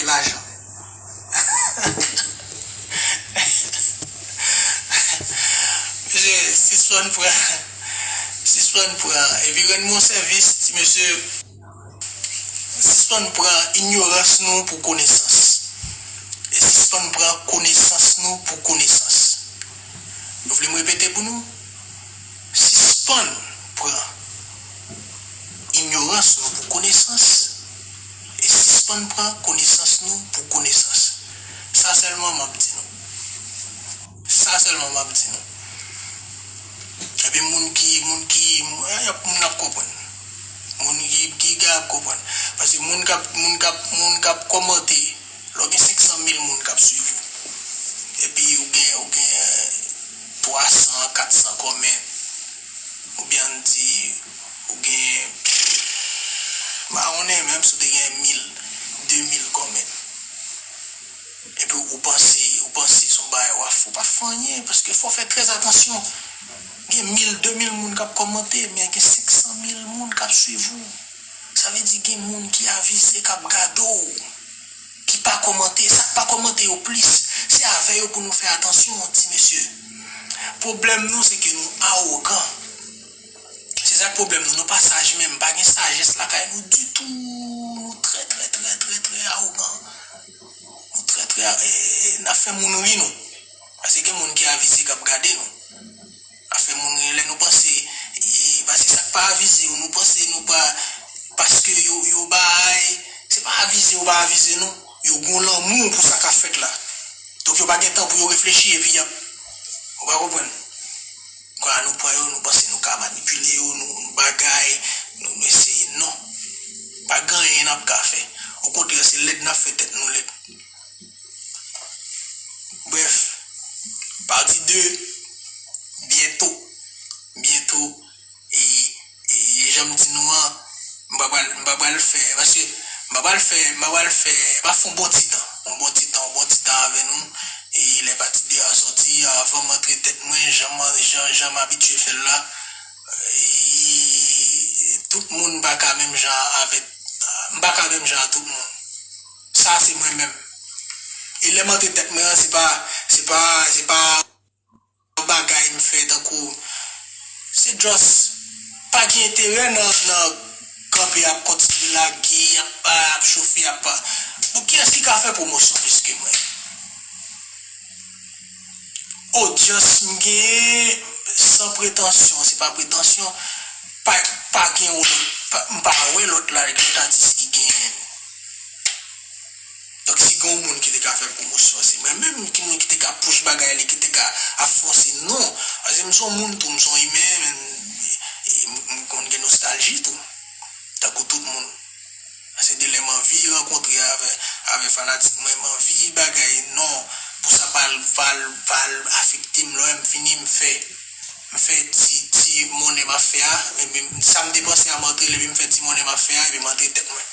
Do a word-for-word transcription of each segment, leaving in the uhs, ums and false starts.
lajan. Mesye, sispann pran, sispann pran, epi rann mwen sèvis, ti mesye, sispann pran inyorans nou pou konesans. E sispann pran konesans nou pou konesans. Nou vle m repete pou nou? Sispann pran inyorans nou pou konesans, e sispann pran konesans nou pou konesans. Sa sèlman m ap di nou. Sa sèlman m ap di nou. Epi moun ki, moun ki, y ap, moun ap konprann. Moun ki, ki gen ap konprann. Paske moun k ap, moun k ap, moun k ap kòmante, lè w gen senk san mil moun k ap swiv ou, epi ou gen, ou gen twa san, kat san kòmè, oubyen ann di, ou gen, m pa konnen menm si w te gen mil, de mil kòmè. Epi ou panse, ou panse se yon bagay w ap fè, ou p ap fè anyen, paske fò w fè trè atansyon. Gen mil, de mil moun k ap kòmante, men gen senk san mil moun k ap swiv ou. Sa vle di gen moun ki avize k ap gade w, ki pa kòmante. Sa k pa kòmante yo plis, se avè yo pou nou fè atansyon, ti mesye. Pwoblèm nou, se ke nou awogan. Se sa k pwoblèm nou. Nou pa saj menm. Pa gen sajès lakay nou ditou. Nou trè, trè, trè, trè, trè awogan. Nou trè, trè, e, e, n ap fè moun ri nou. Paske gen moun ki avize k ap gade nou. N ap fè moun ri lè nou panse, e, paske sa k pa avize yo, nou panse nou pa, paske yo, yo bay, se pa avize yo pa avize nou. Yo gen lanmou pou sa k ap fèt la. Donk yo pa gen tan pou yo reflechi epi y ap, ou pa konprann? Kwa nou pran yo, nou panse nou ka manipile yo, nou, nou bagay, nou, nou eseye. Non. Pa gen anyen n ap ka fè. Okontrè, se lèd n ap fè tèt nou lèd. Brèf, pati de, byento. Byento. E, e jan m di nou an, m pa pral, m pa pral fè, paske m pa pral fè, m pa pral fè, m ap fè yon bon ti tan, yon bon ti tan, yon bon ti tan avè nou. E lè pati de a sòti, avan m antre tèt mwen, jan m, jan, jan m abitye fè l la, e tout moun pa ka menm jan avèk, m pa ka menm jan a tout moun. Sa se mwen menm. E lè m antre tèt mwen an, se pa, se pa, se pa yon bagay m fè tankou, se just pa gen enterè nan, nan kanpe ap kontinye lage, ap, ap chofe, ap, bon, kiyès ki ka fè pwomosyon plis ke mwen? Odyans m genyen, san pretansyon, se pa pretansyon, pa, pa gen yon lòt, pa, m pa wè lòt la, lòt atis ki genyen. Donk, si gen yon moun ki te ka fè pwomosyon, se mwen menm ki moun ki te ka push bagay li, ki te ka ap fòse, non. Paske m se yon moun tou, m se yon imen, men, e, m, m konn gen nostalji tou. Tankou tout moun. Se de lè m anvi rankontre avè, avè fanatik mwen, m anvi bagay, non. Pou sa pa al, pa al, pa al afekte m, lè m fini, m fè, m fè ti, ti monnen m ap fè a, epi m, sa m depanse a, m antre l, epi m fè ti monnen m ap fè a, epi m antre tèt mwen.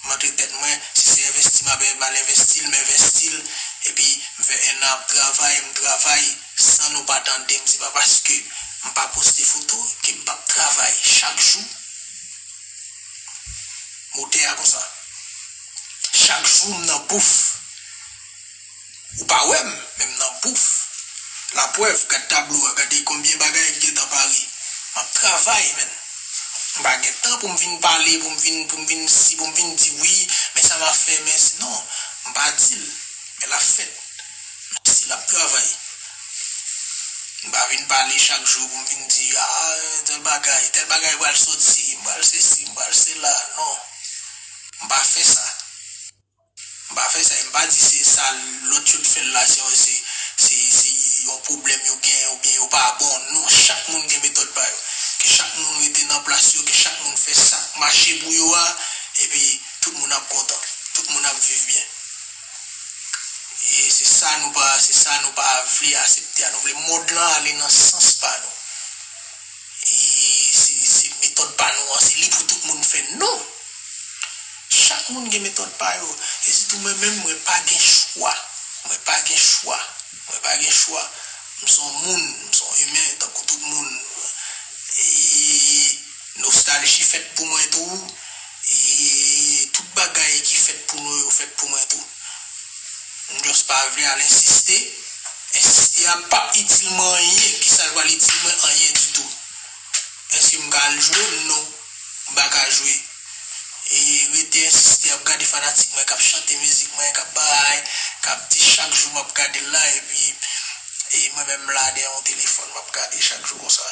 M antre tèt mwen, si se envesti m ap, m al envesti l, m envesti l, epi m fè ennan ap travay, m travay, san nou pa tande m, se pa paske m pa poste foto ke m p ap travay chak jou. Motè a konsa. Chak jou m nan bouf. Ou pa wè m, men m nan bouf. Laprèv, gad tablo a, gade konbyen bagay ki gentan pare. M ap travay, menn. M pa gen tan pou m vin pale, pou m vin, pou m vin si, pou m vin di wi, men sa m ap fè, men si, non, m pa di l, men l ap fèt. Men si l ap travay. M pa vin pale chak jou pou m vin di, ah, tèl bagay, tèl bagay pral soti, m pral sesi, m pral sela, non. M pa fè sa. M pa fè sa, e m pa di se sa lòt yo t fè l la, se, se, se, se yon pwoblèm yo gen, oubyen yo pa bon. Non, chak moun gen metòd pa yo. Ke chak moun rete nan plas yo, ke chak moun fè sa k mache pou yo a, epi tout moun ap kontan, tout moun ap viv byen. E se sa nou pa, se sa nou pa vle aksepte a. Nou vle mond lan ale nan sans pa nou. E se, se metòd pa nou an, se li pou tout moun fè. Non! Chak moun gen metòd pa yo. E sitou mwen menm, mwen pa gen chwa. Mwen pa gen chwa. Mwen pa gen chwa. M se yon moun, m se yon imen, tankou tout moun. E nostalji fèt pou mwen tou. E tout bagay ki fèt pou nou yo fèt pou mwen tou. M just pa vle al ensiste. Ensiste a p ap itil mwen anyen. Kisa l pral itil mwen? Anyen ditou. Èske m ka al jwe? Non. M pa ka jwe. E rete ensiste ap gade fanatik mwen k ap chante mizik mwen, k ap bay, k ap di chak jou m ap gade l la, epi e mwen menm m la dèyè yon telefòn, m ap gade chak jou konsa.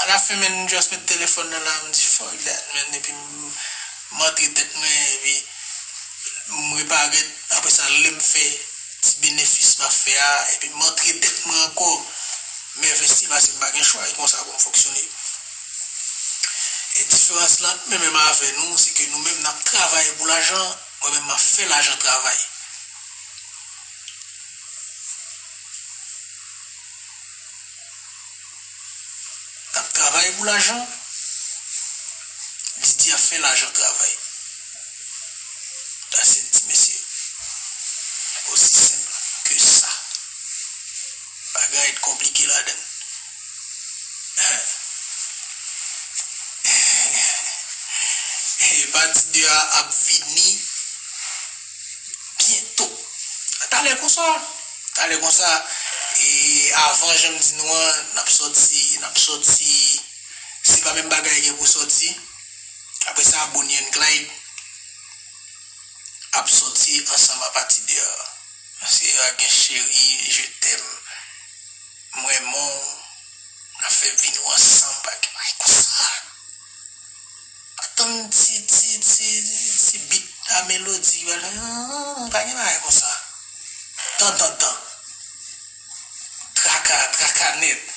Alafen, men, m just met telefòn nan la, m di, "Fuck that, man," epi m, m antre tèt mwen, epi m reparèt, apre sa, lè m fè ti benefis m ap fè a, epi m antre tèt mwen ankò, m envesti paske m pa gen chwa, e konsa pou m fonksyone. E diferans la ant mwen menm avè nou, se ke nou menm n ap travay pou lajan, mwen menm m ap fè lajan travay. N ap travay pou lajan, Didi ap fè lajan travay. That's it, ti mesye. Osi senp ke sa. Pa gen anyen de konplike ladan l. E pati de a ap vini byento. Talè konsa. Talè konsa. E avan, jan m di nou an, n ap sòti, n ap sòti. Se pa menm bagay gen pou sòti. Apre sa, Bonnie and Clyde ap sòti ansanm apati de a. Se a gen Cheri, Je t'aime, M renmen w, n ap fè vi nou ansanm, pa gen bagay konsa. Pa tann ti, ti, ti, ti bit a melodi, pa gen bagay konsa. Tan, tan, tan. Traka, traka nèt.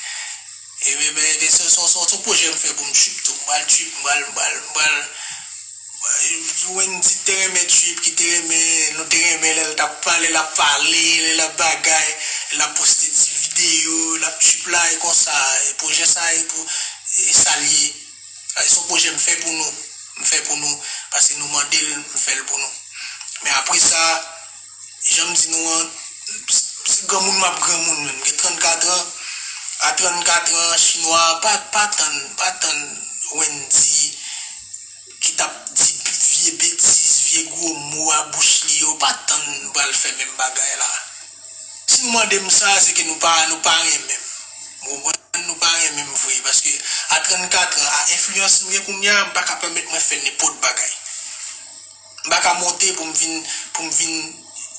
E men, men, men se, se, se, se yon pwojè m fè pou m trip tou. M pral trip, m pral, m pral, m pral. Wendy te renmen trip, ki te renmen, nou te renmen lè l t ap pale, l ap pale, lè l ap bagay, l ap poste ti videyo, l ap trip la, e konsa, e pwojè sa, e pou, e sa l ye. Sa se yon pwojè m fè pou nou. M fè pou nou, paske nou mande l, m fè l pou nou. Men apre sa, jan m di nou an, se granmoun m ap granmoun menm. M gen trannkat an. A trannkat an, chinwa, pa, pa tann, pa tann Wendy ki t ap di vye betiz, vye gwo mo a bouch li yo, pa tann m pral fè menm bagay la. Si nou mande m sa, se ke nou pa, nou pa renmen m. Ou konprann? Nou pa renmen m vre, paske a trannkat an, a enfliyans m gen kounye a, m pa ka pèmèt mwen fè nenpòt bagay. M pa ka monte pou m vin, pou m vin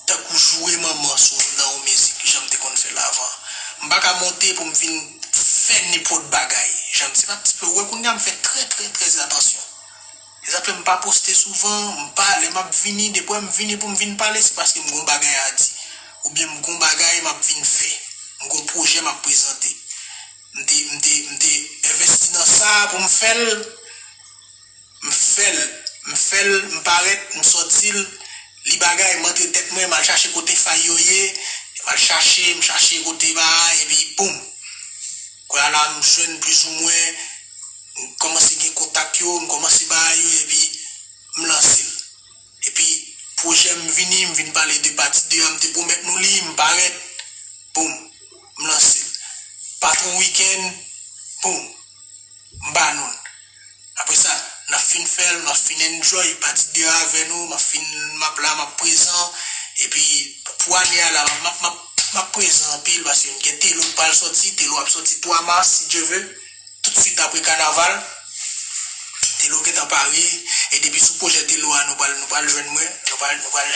tankou joure manman sou, nan yon mizik, jan m te konn fè l avan. M pa ka monte pou m vin fè nenpòt bagay. Jan m, se pa ti pe, ou wè kounye a m fè trè, trè, trè atansyon. Se sa k fè m pa poste souvan, m pa, lè m ap vini, depi m vini pou m vin pale, se paske m gon bagay a di. Oubyen m gon bagay m ap vin fè. M gon pwojè m ap prezante. M te, m te, m te envesti nan sa pou m fè l. M fè l. M fè l, m parèt, m sòti l. Li bagay, m antre tèt mwen, m al chache kote fay yo ye. M al chache, m chache kote bagay, epi boum. Kounye a la, m jwenn plizoumwen, m kòmanse gen kontak yo, m kòmanse bay yo, epi m lanse l. Epi, pwojè m vini, m vin pale de pati de a, m te pwomèt nou li, m parèt, boum, m lanse l. Patwon Wikenn, boum, m ba nou l. Apre sa, n ap fin fè l, m ap fin enjoy pati de a avè nou, m ap fin, m ap la, m ap prezan. Epi, pou ane a la, m ap, m ap, m ap prezan anpil, paske m gen Telo k pral sòti, Telo ap sòti twa mas, si Dye ve. Toutswit apre kanaval, Telo gentan pare, e depi sou pwojè Telo a, nou pral, nou pral jwenn mwen, nou pral, nou pral,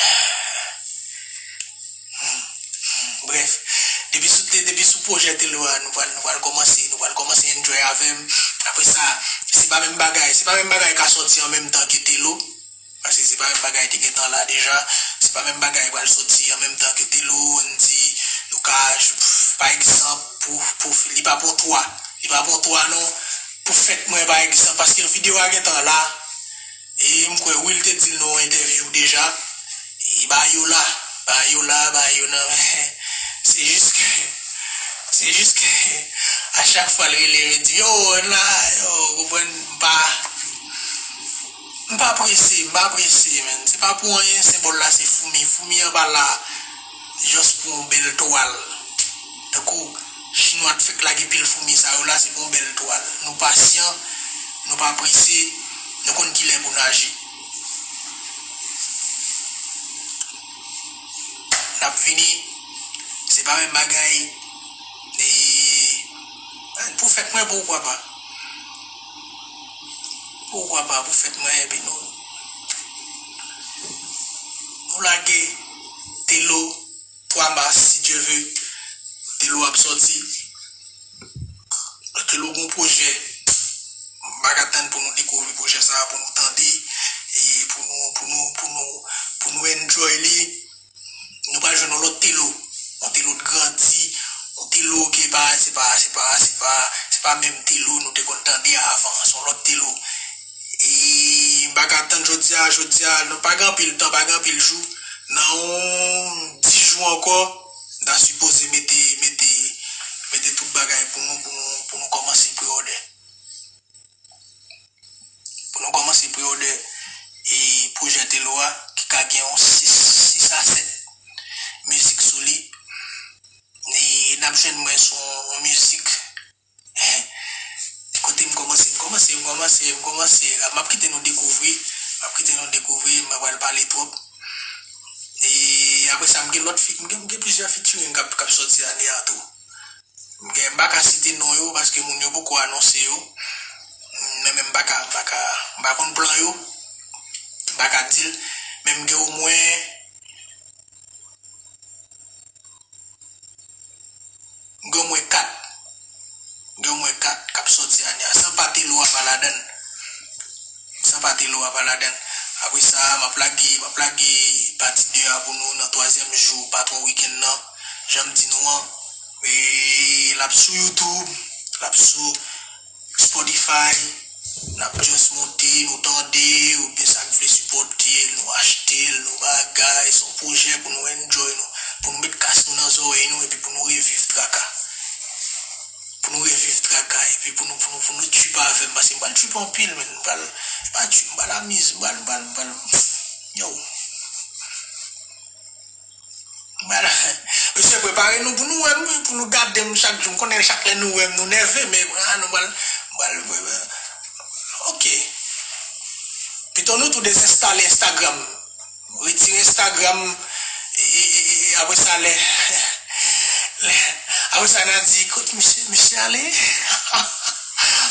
hmm, hmm, brèf. Depi sou, depi sou pwojè Telo a, nou pral, nou pral kòmanse, nou pral kòmanse enjoy avè m. Apre sa, se pa menm bagay, se pa menm bagay ka sòti an menm tan ke Telo. Paske se pa menm bagay te gentan la deja. Se pa menm bagay pral sòti an menm tan ke Telo, Wendy, nou ka, pa egzanp, pou, pou, li pa pou twa. Li pa pou twa non. Pou fèt mwen, pa egzanp, paske videyo a gentan la. E m kwè Will te di l nan yon entèvyou deja. E ba yo la, ba yo la, ba yo nan, men se jis ke, se jis ke a chak fwa l rele m, li di, "Yo, la, yo," konprann, m pa, m pa prese, m pa prese, menn. Se pa pou anyen, senbòl la se foumi. Foumi an pa la just pou yon bèl twal. Tankou chinwa t fèk lage pil foumi sa yo la, se pou yon bèl twal. Nou pasyan, nou pa prese, Nou konn kilè pou n aji. N ap vini, se pa menm bagay. E, pou fèt mwen, poukwa pa? Poukwa pa pou fèt mwen, epi nou, nou lage Telo, twa mas, si Dye ve, Telo ap sòti. Telo gon pwojè. M pa ka tann pou nou dekouvri pwojè sa a, pou nou tande, e pou nou, pou nou, pou nou, pou nou enjoy li. Nou pral jwenn yon lòt Telo. Yon Telo k grandi, yon Telo ke pa, se pa, se pa, se pa, se pa menm Telo nou te konn tande avan. Se yon lòt Telo. E m pa ka tann jodi a, jodi a, nou pa gen anpil tan, pa gen anpil jou. Nan yon dis jou ankò, n ta sipoze mete, mete, mete tout bagay pou nou, pou nou, pou nou kòmanse pre-order. Pou nou kòmanse pre-order e pwojè Telo a, ki ka gen yon sis, sis a sèt mizik sou li. E n ap jwenn mwen sou yon mizik. Kote m kòmanse, m kòmanse, m kòmanse, m kòmanse. M ap kite nou dekouvri. M ap kite nou dekouvri, m pa pral pale twòp. E apre sa, m gen lòt fi-, m gen, m gen plizyè featuring k ap, k ap sòti ane a tou. M gen, m pa ka site non yo, paske moun yo poko anonse yo. Men, men m pa ka, m pa ka, m pa konn plan yo. M pa ka di l. Men m gen omwen M gen omwen kat. M gen omwen kat k ap sòti ane a. San pa Telo a pa ladann. San pa Telo a pa ladann. Apre sa, m ap lage, m ap lage pati de a pou nou nan twazyèm jou patwon wikenn nan. Jan m di nou an, e l ap sou YouTube, l ap sou Spotify, n ap just monte, nou tande, oubyen sa k vle sipòte l, nou achte l, nou bagay, se yon pwojè pou nou enjoy nou, pou nou met kas nou nan zòrèy nou, epi pou nou reviv traka. Pou nou reviv traka, epi pou nou, pou nou, pou nou trip avè m, paske m pral trip anpil, men m pral, m pral trip, m pral amiz, m pral, m pral, m pral, yo. Mesye, prepare nou pou nou wè m, wi, pou nou gade m chak jou. M konnen chak lè nou wè m, nou nève, men, ah, nou pral, pral, ok. Pito nou tou dezenstale Instagram. Retire Instagram, e, e, e, e, apre sa, lè, lè, apre sa, n a di, kote misye, misye ale?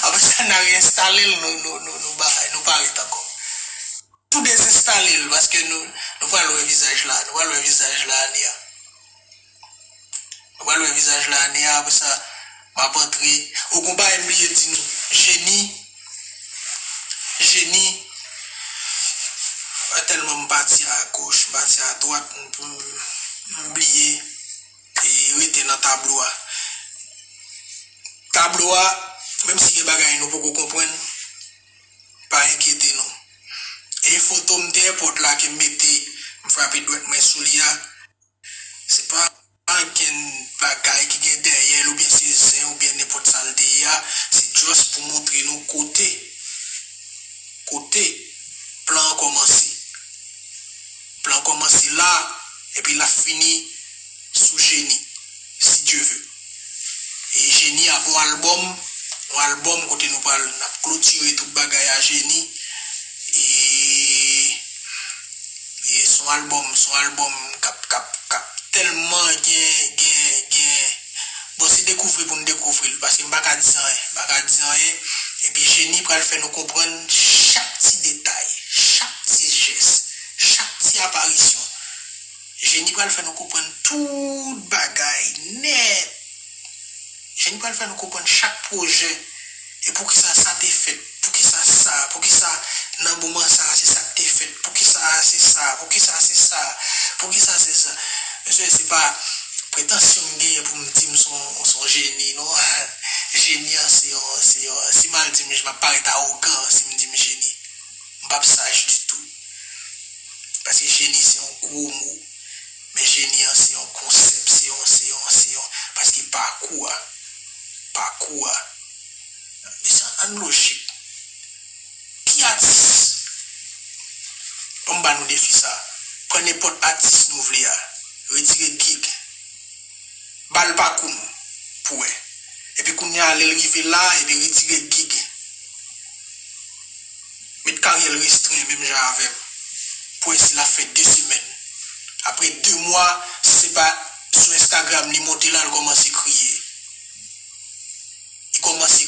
Apre sa, n a reenstale l, nou, nou, nou, nou bagay, nou parèt ankò. Tou dezenstale l, paske nou, nou pral wè vizaj la, nou pral wè vizaj la ane a. Nou pral wè vizaj la ane a, apre sa, m ap antre. O, gon bagay m bliye di nou, Jeni, Jeni, tèlman m pati a goch, m pati a dwat, m, m, m bliye, e rete nan tablo a. Tablo a, menm si gen bagay nou poko konprann, pa enkyete nou. E foto m dèyè pòt la ke m mete, m frape dwèt mwen sou li a, se pa ankenn bagay ki gen dèyè l oubyen se zen oubyen nenpòt sa l te ye a, se just pou montre nou kote, kote plan an kòmanse. Plan an kòmanse la, epi l ap fini sou Jeni, si Dye ve. E Jeni ap yon albòm, yon albòm kote nou pral, n ap klotire tout bagay a Jeni. E, e s on albòm, s on albòm k ap, k ap, k ap tèlman gen, gen, gen, bon, se dekouvri pou n dekouvri l, paske m pa ka di anyen, m pa ka di anyen. Epi Jeni pral fè nou konprann chak ti detay, chak ti jès, chak ti aparisyon. Jeni pral fè nou konprann tout bagay nèt. Jeni pral fè nou konprann chak pwojè. E poukisa sa te fèt? Poukisa sa? Poukisa nan moman sa a se sa k te fèt? Poukisa se sa? Poukisa se sa? Poukisa se sa? Mesye, se pa pretansyon m genyen pou m di m s on, s on jeni, non. Jeni an, se yon, se yon, si m al di m, m ap parèt awogan si m di m jeni. M p ap saj ditou. Paske jeni se yon gwo mo. Men jeni an se yon konsèp, se yon, se yon, se yon, paske pakou a, pakou a, mesye, ann lojik. Ki atis? Ban m ba nou defi sa. Pran nenpòt atis nou vle a. Retire gig. Ba l pakou m pou wè. Epi kounye a, lè l rive la, epi retire gig. Karièl restren menm jan avè m. Pou ensi l ap fè de semèn. Apre de mwa, se pa sou Instagram li monte la, l kòmanse kriye. Li kòmanse